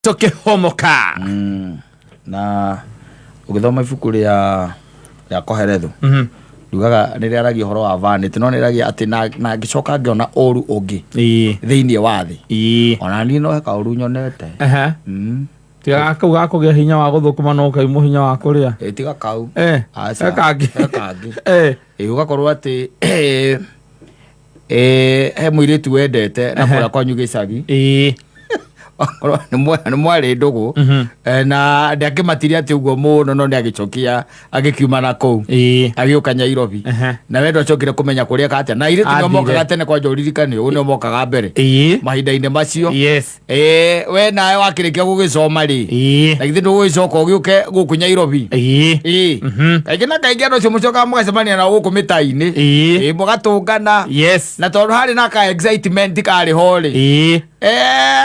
Tũkĩhũmũka. Na ũgĩthoma ibuku rĩa Kohelethu, riugaga nĩ rĩaragia ũhoro wa vanity, no nĩ rĩaragia atĩ na ngĩcoka ngĩona ũru ũngĩ thĩinĩ wa thĩ. Ona niĩ no he kaũru nyonete. Tiga kau ga kũgĩa hinya wa gũthũkũma no kaimwo hinya wa kũrĩa. Ĩ, tiga kau. Aca. He kangĩ. He kangĩ. Ĩ, ũgakorwo atĩ he mũirĩtu wendete na kũrĩa kwanyu gĩcagi. Akorwo nĩ mwarĩ ndũgũ. Na ndangĩmatirie atĩ ũguo mũno, no nĩ agĩcokia agĩkiuma na kũu. Agĩũka Nyairobi. Na we ndwacokire kũmenya kũrĩa ka atĩa. Na airĩtu nĩo Athire. mokaga tene kwanja ũririkane ũguo nĩo mokaga mbere. Mahinda-inĩ macio. We nawe wakĩrĩkia gũgĩcoma rĩ. Na githĩ ndũgũgĩcoka ũgĩũke gũkũ Nyairobi. Ĩĩ. Kaingĩ na kaingĩ andũ acio mũcokaga mũgacemania nao gũkũ mĩta-inĩ. Ĩĩ, mũgatũngana. Na tondũ harĩ na ka excitement karĩ ho rĩ.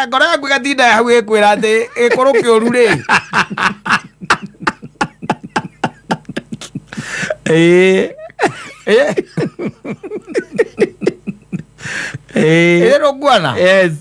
Ngoro yaku ĩgatinda hau ĩkwĩra atĩ gĩkũrũ kĩũru rĩ. Ĩĩ ndũkuona? Yes.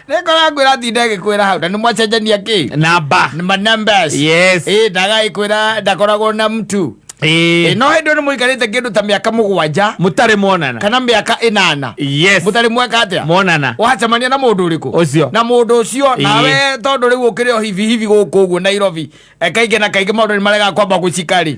Nĩ ngoro yaku ĩratinda ĩgĩkwĩra hau na nĩ mwacenjania kĩ? Namba. Nĩ ma numbers. Yes. Ĩĩ ndagagĩkwĩra ndakoragwo na mtu. Ĩĩ, no hĩndĩ ĩyo nĩ mũikarĩte kĩndũ ta mĩaka 7 Mũtarĩ mwonana. kana mĩaka 8. Yes. Mũtarĩ mweka atĩa? Mwonana. Wacemania na mũndũ ũrĩkũ? Ũcio. Na mũndũ ũcio. Nawe tondũ rĩu ũkĩrĩ o hivi hivi gũkũ ũguo Nairobi. Kaingĩ na kaingĩ maũndũ nĩ maregaga kwamba gũcika rĩ.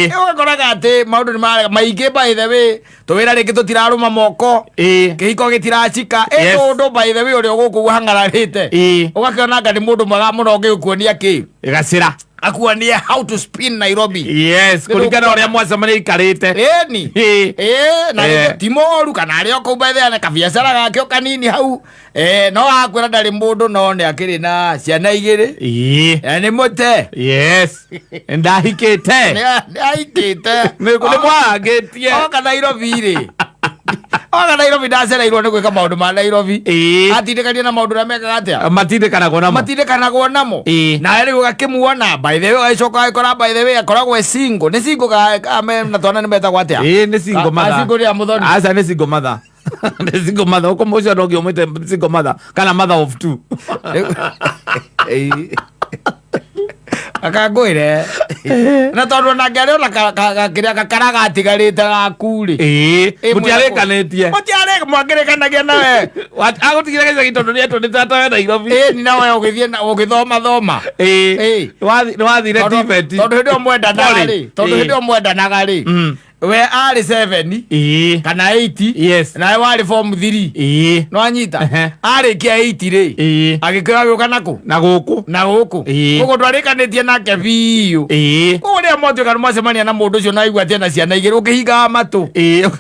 Ũgakoraga atĩ maũndũ nĩ marega maingĩ, by the way tũwĩra rĩngĩ tũtirarũma moko. Kĩhiko gĩtiracika. Yes. Mũndũ by the way ũrĩa gũkũ ũguo hang'ararĩte. Ũgakĩona anga nĩ mũndũ mwega mũno ũngĩgĩkuonia kĩ? Gacĩra. Akuonie how to spin Nairobi. Yes. Kũringana ũrĩa mwacemania ikarĩte. Ĩni. Ĩĩ, na ti mũru kana arĩ o kũu by the way na kabiacara gake o kanini hau. No akwĩra ndarĩ mũndũ no nĩ akĩrĩ na ciana 2. Nĩ mũte. Yes. Ndahikĩte. Nĩ ahikĩte. Nĩ mwarangĩtie. Oka Nairobi rĩ. Oka Nairobi ndacereirwo nĩ gwĩka maũndũ ma Nairobi. Atindĩkania na maũndũ ũrĩa mekaga atĩa? Matindĩkanagwo namo. Matindĩkanagwo namo. Nawe rĩu ũgakĩmuona by the way ũgagĩcoka ũgagĩkora by the way akoragwo e single. Nĩ single na twana nĩ metagwo atĩa? Ĩĩ, nĩ single mother. Single ya mũthoni. Aca, nĩ single mother. Nĩ single mother. Ũkũ ũcio no ũngĩũmĩte single mother kana mother of two. Ĩĩ. Akangwĩre na tondũ onake arĩ ona kĩrĩa gakara gatigarĩte gaku rĩ. Mũtiarĩkanĩtie. Mũtiarĩ mwakĩrĩkanagia nawe. Agũtigire gĩcagi tondũ nĩetwo nĩ tata we Nairobi. Ĩĩ, ni nawe ũgĩthiĩ na ũgĩthoma thoma. Nĩ wathire TVET. Tondũ hĩndĩ ĩyo mwendanaga rĩ, tondũ hĩndĩ ĩyo mwendanaga rĩ, we arĩ 7 kana 8. Nawe warĩ form 3. No anyita. Arĩkia 8 rĩ, agĩkĩra agĩũka nakũ? Na gũkũ. Na gũkũ. Koguo ndwarĩkanĩtie nake biũ. Koguo rĩrĩa mwatuĩka nĩ mwacemania na mũndũ ũcio na aigua atĩ ena ciana 2, ũkĩhingaga matũ.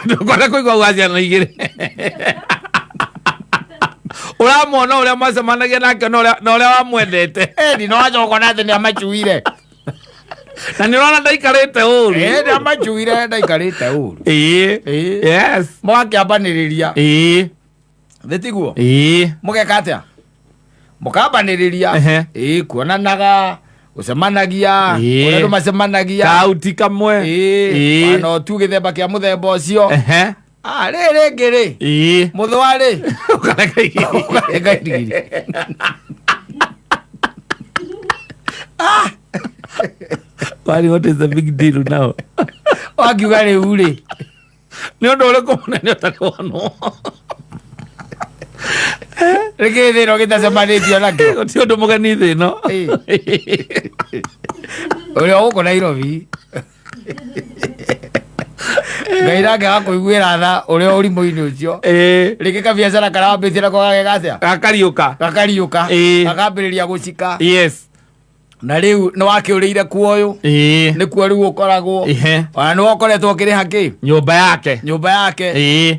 Ndũkona kũigua gwa ciana 2. Ũramwona ũrĩa mwacemanagia nake na ũrĩa wamwendete. Ĩni no wacoka ũkona atĩ nĩ amacuire. Na nĩ ũrona ndaikarĩte ũru. Ĩĩ, nĩ amacuire ndaikarĩte ũru. Yes. Mũgakĩambanĩrĩria. Thĩ tiguo? Mũgeka atĩa? Mũkambanĩrĩria. Ĩĩ, kuonanaga, gũcemanagia, ũrĩa andũ macemanagia. Kauti kamwe. Ĩĩ. No tu gĩthemba kĩa mũthemba ũcio. Rĩrĩ rĩngĩ rĩ. Mũthũa rĩ. Ũkareka igiri. Ũkareka igiri. Kwani what is the big deal now? Wakiuga rĩu rĩ. Nĩ ũndũ ũrĩkũ mũnene ũtarĩ wonwo? Rĩkĩ thĩ ĩno gĩtacemanĩtio nakĩo? Gũtirĩ ũndũ mũgeni thĩ ĩno. Ũrĩa gũkũ Nairobi. Ngai nake agakũiguĩra tha ũrĩa ũrimũ-inĩ ũcio. Rĩngĩ kabiacara karĩa wambĩtie nako gageka atĩa? Gakariũka. Gakariũka. Gakambĩrĩria gũcika. Na rĩu nĩ wakĩũrĩire kuo ũyũ. Nĩkuo rĩu ũkoragwo. Ona nĩ wakoretwo ũkĩrĩha kĩ? Nyũmba yake. Nyũmba yake.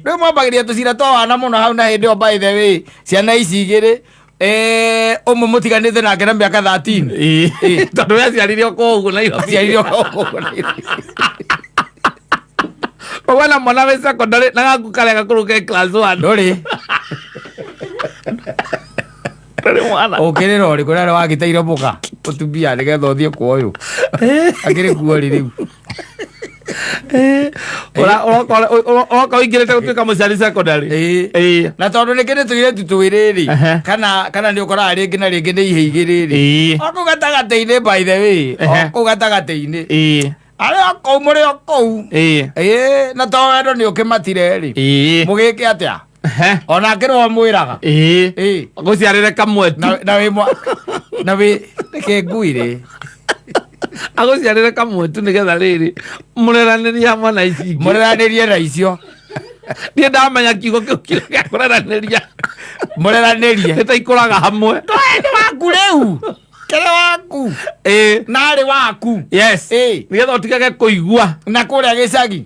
Rĩu mwambagĩrĩria tũcira twa wana mũno hau na hĩndĩ ĩyo by the way ciana ici 2, ũmwe mũtiganĩte nake na mĩaka 13. Tondũ we aciarire o kũu ũguo Nairobi. Aciarire o kũu ũguo Nairobi. Koguo na mwana wĩ secondary na gaku karĩa gakũrũ ke class 1. Ndũrĩ. Ndũrĩ mwana. Ũkĩrĩra ũrĩkũ na wagĩteire mũka mũtumia nĩgetha ũthiĩ kwa ũyũ. Akĩrĩ kuo rĩ rĩu. Ũroka ũingĩrĩte gũtuĩka mũciari secondary. Ĩĩ. Ĩĩ. Na tondũ nĩ kĩrĩ tũirĩtu twĩrĩ rĩ, kana nĩ ũkoraga rĩngĩ na rĩngĩ nĩ ihe igĩrĩ rĩ, o kũu gatagatĩ-inĩ, by the way, o kũu gatagatĩ-inĩ, arĩ o kũu, mũrĩ o kũu. Ĩĩ, na to wendo nĩ ũkĩmatire rĩ, mũgĩke atĩa? Onake nĩwe mwĩraga. Ĩĩ. Gũciarĩre kamwe tu. Na wĩ mwa na wĩ reke ngui rĩ. Agũciarĩre kamwe tu nĩgetha rĩrĩ mũreranĩrie hamwe na ici ingĩ. Mũreranĩrie na icio. Niĩ ndamenya kiugo kĩu kĩu gĩa kũreranĩria. Mũreranĩrie. Nĩ ta ikũraga hamwe. Nĩ waku rĩu, kĩrĩ waku. Narĩ waku. Nĩgetha ũtigage kũigua. Na kũrĩa gĩcagi.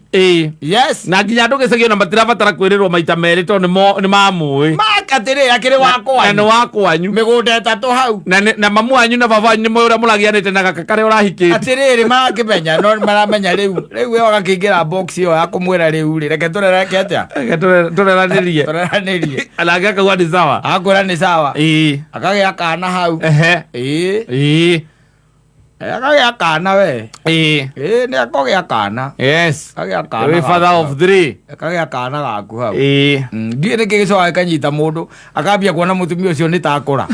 Na nginya andũ gĩcagi ona matirabatara kwĩrĩrwo maita merĩ tondũ nĩ mamũĩ. Makatĩrĩ akĩrĩ wakwa. Na nĩ wa kwanyu. Mĩgũnda ĩtatũ hau. Na mamu wanyu na baba wanyu nĩ moĩ ũrĩa mũragianĩte na gaka karĩa ũrahikĩtie. Atĩrĩrĩ, marakĩmenya, no maramenya rĩu rĩu we agakĩingĩra box ĩyo ya kũmwĩra rĩu rĩ, reke tũrereke atĩa? Reke tũreranĩrie. Tũreranĩrie. Nake akauga nĩ sawa. Agakwĩra nĩ sawa. Akagĩa kana hau. Ĩĩ. Akagĩa kana we. Ĩĩ, nĩ akũgĩa kana. Akagĩa kana. Wĩ father of three. Akagĩa kana gaku hau. Ndiũĩ nĩkĩ gĩcokaga gĩkanyita mũndũ akambia kuona mũtumia ũcio nĩ takũra.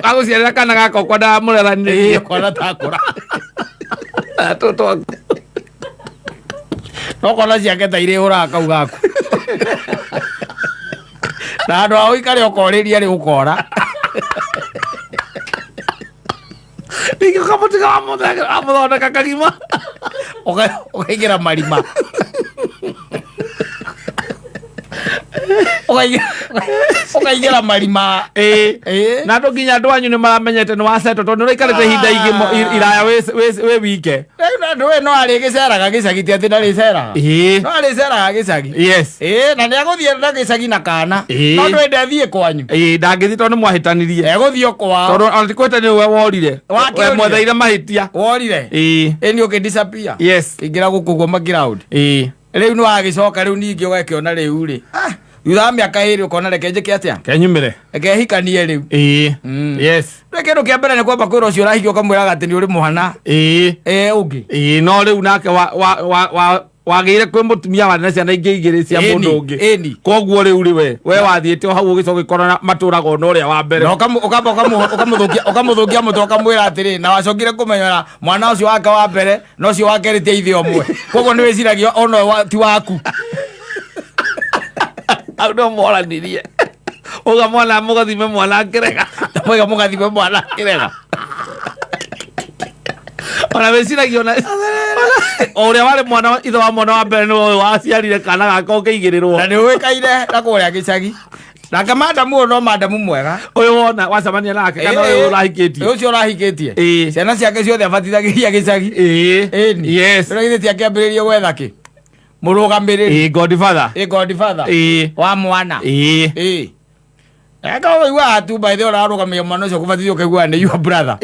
Agũciarĩra kana gaka ũkwendaga mũreranĩrie. Ĩĩ, kuona takũra. Tũtũ. No kona ciake ta irĩ ũraga kau gaku. Na andũ a ũikare ũkorĩria rĩ ũkora. Ningĩ ũkamũtiga wamũthondeka kagima. Ũkaingĩra marima. Ũkaingĩra marima. Na andũ nginya andũ anyu nĩ maramenyete nĩ wasetwo tondũ nĩ ũraikarĩte ihinda iraya wĩ wike. Rĩu no arĩgĩceraga gĩcagi, ti atĩ ndarĩceraga. No arĩceraga gĩcagi. Ĩĩ, na nĩagũthiĩ na gĩcagi na kana. No ndwende athiĩ kwanyu. Ĩĩ, ndangĩthiĩ tondũ nĩ mwahĩtanirie. Egũthiĩ o kwao. Tondũ ona ti kũhĩtania we worire. Wakĩũrire. We mwetheire mahĩtia. Worire. Ĩĩ, nĩ ũkĩ disappear. Ingĩra gũkũ ũguo maground. Rĩu nĩ wagĩcoka rĩu ningĩ ũgakĩona rĩu rĩ. Thutha wa mĩaka ĩrĩ ũkona reke njĩke atĩa? Kenyumĩre. Reke hikanie rĩu. Rĩu kĩndũ kĩa mbere nĩ kwamba kwĩra ũcio ũrahikia ũkamwĩraga atĩ nĩ ũrĩ mwana. Ũngĩ. Ĩĩ, no rĩu nake wagĩire kwĩ mũtumia warĩ na ciana ingĩ igĩrĩ cia mũndũ ũngĩ. Koguo rĩu rĩ we wathiĩte o hau ũgĩcoka ũgĩkora matũraga ona ũrĩa wa mbere. Na ũkamba ũkamũthũkia mũtwe ũkamwĩra atĩrĩ, na wacokire kũmenyera mwana ũcio wake wa mbere na ũcio wa kerĩ ti ithe ũmwe. Koguo nĩ wĩciragia ona ũyũ ti waku. Hau no moranirie. Uga mwana mũgathime mwana akĩrega. Mwega mũgathime mwana akĩrega. Ona wĩciragia ona o ũrĩa warĩ mwana ithe wa mwana wa mbere nĩwe ũyũ waciarire kana gaka ũkĩigĩrĩrwo. Na nĩ ũĩkaine na kũrĩa gĩcagi. Nake madamu ũyũ no madamu mwega. Ũyũ wona wacemania nake kana ũyũ ũrahikĩtie. Ũcio ũrahikĩtie. Ciana ciake ciothe abatithagĩria gĩcagi. Ĩni. Rĩu githĩ ti akĩambĩrĩrie gwetha kĩ? Mũrũgamĩrĩri. Godfather. Godfather. Wa mwana. Eka ũiguaga tu by the way ũrarũgamĩrĩra mwana ũcio kũbatithio ũkaigua nĩ your brother.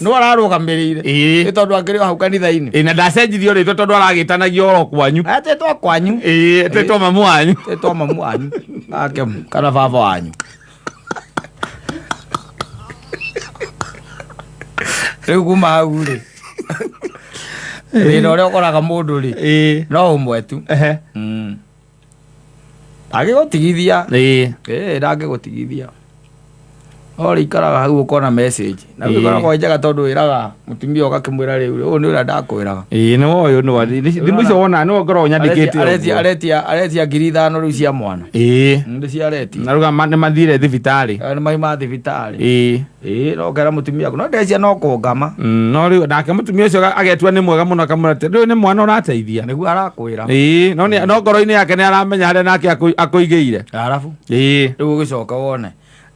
No ararũgamĩrĩire. Nĩ tondũ akĩrĩ o hau kanitha-inĩ. Na ndacenjirio rĩtwa tondũ aragĩtanagio oro kwanyu. Atĩtwo kwanyu. Etĩtwo mamu wanyu. Etĩtwo mamu wanyu. Ake kana baba wanyu. Rĩu kuma hau rĩ. Thĩna ũrĩa ũkoraga mũndũ rĩ. No ũmwe tu. Agĩgũtigithia. Ndangĩgũtigithia. No rĩikaraga hau ũkona message. Na rĩu ĩkoragwo ĩ njega tondũ wĩraga mũtumia ũgakĩmwĩra rĩu ũyũ nĩ ũrĩa ndakwĩraga. Nĩ woyũ nĩ wa thimũ icio wona nĩ ngoragwo nyandĩkĩte Aretia aretia aretia 5,000 rĩu cia mwana. Nĩ cia aretia. Na rĩu nĩ mathire thibitarĩ. Nĩ mauma thibitarĩ. No ũkera mũtumia waku no ndecia no kũngama. No rĩu nake mũtumia ũcio agetua nĩ mwega mũno akamwĩra atĩ rĩu nĩ mwana ũrateithia. Nĩguo arakwĩra. No ngoro-inĩ yake nĩ aramenya harĩa nake akũigĩire. Arabu. Rĩu ũgĩcoka wone.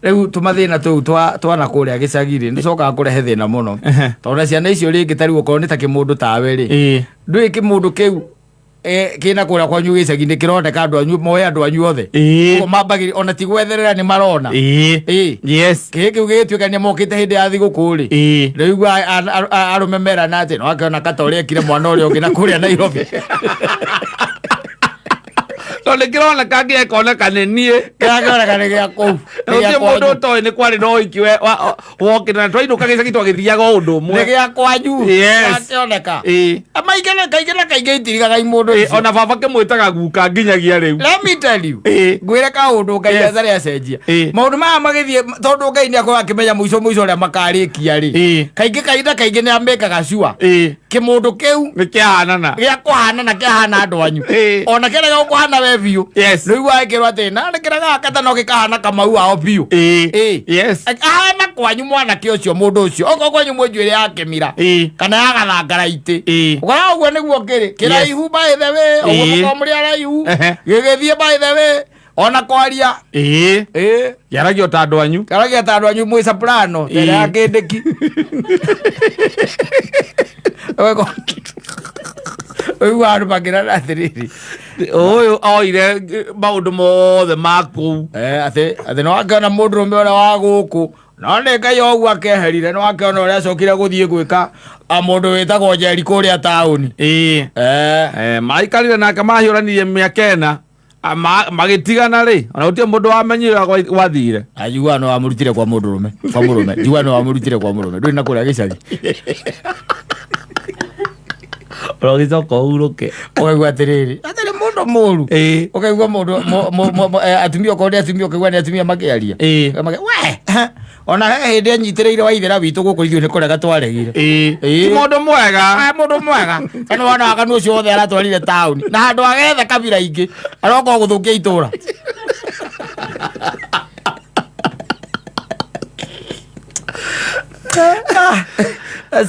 Rĩu tũmathĩna tũu twana kũrĩa gĩcagi rĩ, nĩcokaga kũrehe thĩna mũno. Tondũ na ciana icio rĩngĩ ta rĩu okorwo nĩ ta kĩmũndũ tawe rĩ, ndũĩ kĩmũndũ kĩu kĩna kũrĩa kwanyu gĩcagi nĩ kĩroneka andũ anyu, moĩ andũ anyu othe. Ũguo mambagĩrĩria ona ti gwetherera nĩ marona. Kĩĩ kĩu gĩgĩtuĩka nĩ mokĩte hĩndĩ ya thigũkũ rĩ. Rĩu igua arũme merana atĩ no akĩona kata ũrĩa ekire mwana ũrĩa ũngĩ na kũrĩa Nairobi. Tondũ nĩkĩroneka nginya ĩkoneka nĩ niĩ. Kĩrakĩoneka nĩ gĩa kũu. Na gũtirĩ mũndũ ũtoĩ nĩ kwarĩ na ũhiki wokĩte na twainũka gĩcagi twagĩthiaga o ũndũ ũmwe. Nĩ gĩa kwanyu. Yes. Kĩrakĩoneka. Ĩĩ. Maingĩ na kaingĩ na kaingĩ itirigaga imũndũ icio. Ona baba kĩmwĩtaga guka nginyagia rĩu. Let me tell you. Ĩĩ. Ngwĩre kaũndũ Ngai Yes. atarĩ acenjia. Ĩĩ. Maũndũ maya magĩthiĩ tondũ Ngai nĩ akoragwo akĩmenya mũico mũico ũrĩa makarĩkia rĩ. Ĩĩ. Kaingĩ kaingĩ na kaingĩ nĩ amĩkaga sure. Ĩĩ. Kĩmũndũ kĩu Nĩ kĩahanana. gĩa kũhanana kĩahana andũ anyu. Ĩĩ. Ona kĩrĩa gĩa kũhana we biũ. Yes. Nĩ ũiguaga gĩkĩrwo atĩ na nĩ kĩrĩa gaka no gĩkahana Kamau wao biũ. Ĩĩ. Ĩĩ. Yes. Ahana kwanyu mwanake ũcio mũndũ ũcio okorwo kwanyu mwĩ njuĩrĩ ya kĩmira Ĩĩ. kana ya gathangara-itĩ Ĩĩ. ũkoraga ũguo nĩguo kĩrĩ kĩraihu by the way ũguo Ĩĩ. mũkorwo mũrĩ araihu Ehe. gĩgĩthiĩ by the way ona kwaria Ĩĩ. ĩĩ Kĩaragia o ta andũ anyu. karagia ta andũ anyu mwĩ soprano Ĩĩ. tene ya kĩndĩki ũiguaga andũ makĩrana atĩrĩrĩ Ũyũ oire maũndũ mothe ma kũu. Eh, atĩ atĩ nĩ wakĩona mũndũrũme ũrĩa wa gũkũ no nĩ ngai o ũguo akeherire nĩ wakĩona ũrĩa acokire gũthiĩ gwĩka a mũndũ wĩtagwo njeri kũrĩa taũni Ĩĩ. Eh, Eh, maikarire nake mahiũranirie mĩaka ĩna. Magĩtigana rĩ ona gũtirĩ mũndũ wamenyire ũrĩa gwathire. Njiguaga nĩ wamũrutire kwa mũndũrũme kwa mũrũme njiguaga nĩ wamũrutire kwa mũrũme ndũrĩ na kũrĩa gĩcagi. Ũgĩcoka ũhurũke. Ũkaigua atĩrĩrĩ atarĩ mũndũ mũru. Ĩĩ. Ũkaigua mũndũ atumia okorwo nĩ atumia ũkaigua nĩ atumia makĩaria. Ĩĩ. We ona he hĩndĩ anyitĩrĩire waithĩra witũ gũkũ ithuĩ nĩ kũrega twaregire. Ĩĩ. Ĩĩ. Ti mũndũ mwega. Aya mũndũ mwega kana wana waganu ũcio wothe aratwarire taũni na handũ agethe kabira ingĩ aroka o gũthũkia itũra. Ah,